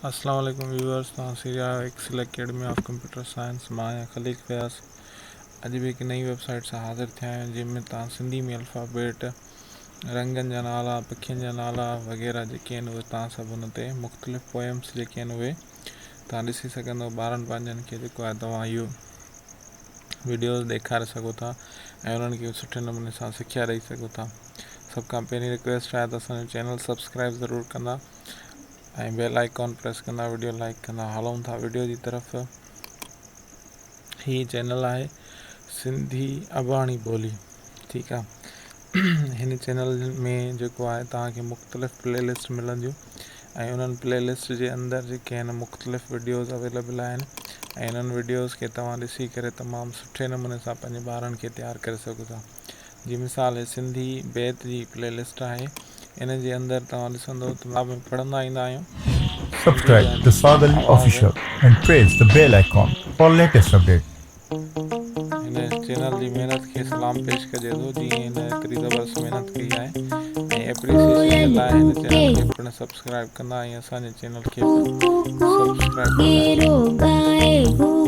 اسلام عليڪم ويورز توهان سريا آهيو Excel academy of computer science مان آهيان خليق فياض اڄ به هڪ نئين ويب سائيٽ سان حاضر ٿيا آهيون جنهن ۾ توهان سنڌي ۾ الفابيٽ رنگن جا نالا پکين جا نالا وغيره جيڪي آهن اهي توهان سڀ ان تي مختلف پوئمس جيڪي آهن اهي توهان ڏسي سگهندو ٻارن پنهنجن کي جيڪو آهي توهان اهو وڊيوز ڏيکاري سگهو ٿا ۽ انهن کي سٺي نموني سان سکيا ڏئي سگهو ٿا سڀ کان پهرين رڪويسٽ آهي ته اسان جو چينل سبسڪرائب ضرور ڪندا ۽ بيل آئيڪون پريس ڪندا وڊيو لائيڪ ڪندا هلون ٿا وڊيو جي طرف هي چينل آهي سنڌي اباڻي ٻولي ٺيڪ آ هن چينل ۾ جيڪو آهي توهان کي مختلف پلي لسٽ ملنديون ۽ انهن پلي لسٽ جي اندر جيڪي آهن مختلف وڊيوز اويليبل آهن ۽ انهن وڊيوز کي توهان ڏسي ڪري تمام سٺي نموني سان پنهنجي ٻارن کي تيار ڪري سگهو ٿا جي مثال هي سنڌي بيت جي پلي لسٽ آهي ان جي اندر توهان ڏسندو ته ۾ پڙهندا ايندا آهيون. Subscribe to Saad Ali Official and press the bell icon for latest update. هن چينل جي محنت کي سلام پيش ڪجي ٿو جيئن هن ايتري زبردست محنت ڪئي آهي ۽ ايپريسيشن جي لاء هن چينل کي پڻ سبسڪرائب ڪندا ۽ اسان جي چينل کي پڻ سبسڪرائب ڪندا.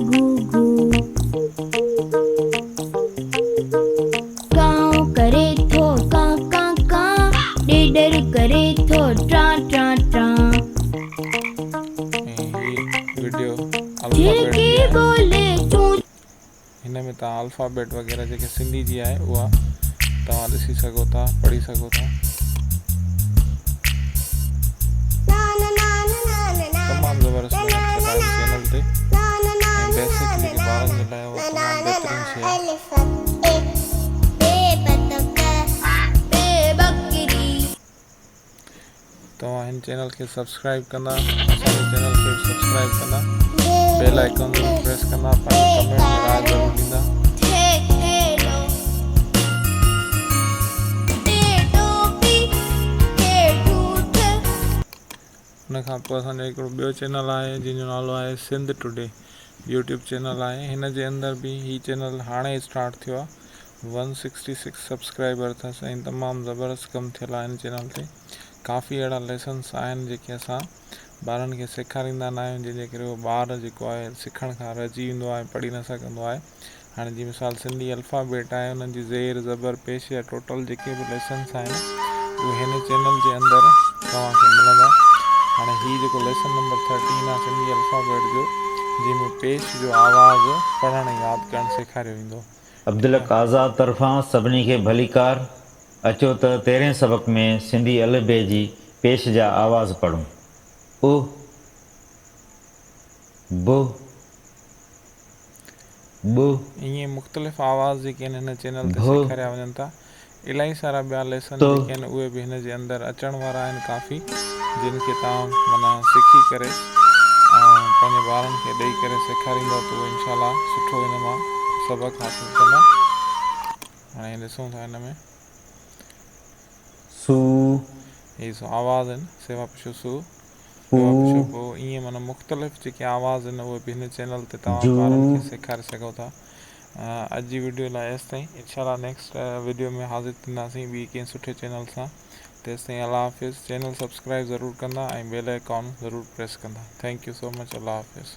ڪانء ڪري ٿو ڪان ڪان ڪان، ڏيڏر ڪري ٿو ٽان ٽان ٽان. ۽ هي وڊيو الفابيٽ جيڪي جي آهي. ٻولي چون. هن ۾ توهان الفابيٽ وغيره جيڪي سنڌي جي آهي اها توهان ڏسي سگهو ٿا پڙهي سگهو ٿا. تمام زبردست محنت ڪندا آهن چينل تي ۽ بيسڪ جيڪي ٻارن جي لاء اها تمام بهترين شي آهي. توهان هن چينل کي سبسڪرائب ڪندا اسان جي چينل کي به سبسڪرائب ڪندا بيل آئيڪون ضرور پريس ڪندا پنهنجي ڪمينٽ ۾ راء ضرور ڏيندا. ان کان پوء اسان جو هڪڙو ٻيو چينل آهي جنهن جو نالو آهي سنڌ ٽوڊي يوٽيوب چينل آهي هن جي اندر به هي چينل هاڻي اسٽارٽ ٿيو آهي ون سڪسٽي سڪس سبسڪرائبر اٿس ۽ تمام زبردست ڪم ٿيل آهي هن چينل تي ڪافي اهڙا ليسنس آهن جيڪي اسان ٻارن کي سيکاريندا نه آهيون جنهن جي ڪري اهو ٻار جيڪو آهي سکڻ کان رهجي ويندو آهي پڙهي نه سگهندو آهي هاڻي جي مثال سنڌي الفابيٽ آهي انهن جي زير زبر پيش جا ٽوٽل جيڪي به ليسنس آهن اهي هن چينل جي اندر توهان کي ملندا هاڻي هي جيڪو ليسن نمبر ٿرٽين آهي سنڌي الفابيٽ جو جنهن ۾ پيش جو آواز پڙهڻ ۽ ياد ڪرڻ سيکاريو ويندو. عبدالحق آزاد طرفان سڀني کي ڀليڪار. اچو ته تيرهين سبق ۾ سنڌي الف بي جي پيش جا آواز پڙهون. ا، ب. ٻ. ائين مختلف آواز جيڪي آهن هن چينل تي ڀ. سيکاريا وڃن ٿا. الاهي سارا ٻيا ليسن ت. جيڪي آهن اهي به هن جي اندر اچڻ وارا آهن ڪافي جن کي توهان معنيٰ سکي ڪري ۽ پنهنجي ٻارن کي ڏئي ڪري سيکاريندؤ ته اهي انشاء الله سٺو ان مان سبق حاصل ڪندا. هاڻي ڏسون ٿا هن ۾. سو. هي سو آواز آهن سيوا پشو سو. پو. سيوا پشو پو ائين معنيٰ مختلف جيڪي آواز آهن اهي به هن چينل تي توهان جو. ٻارن کي سيکاري سگهو ٿا. اڄ جي وڊيو لاء ايستائين انشاء الله نيڪسٽ وڊيو ۾ حاضر ٿينداسين ٻي ڪنهن سٺي چينل سان تيستائين الله حافظ چينل سبسڪرائب ضرور ڪندا ۽ بيل آئيڪان ضرور پريس ڪندا thank you so much Allah Hafiz.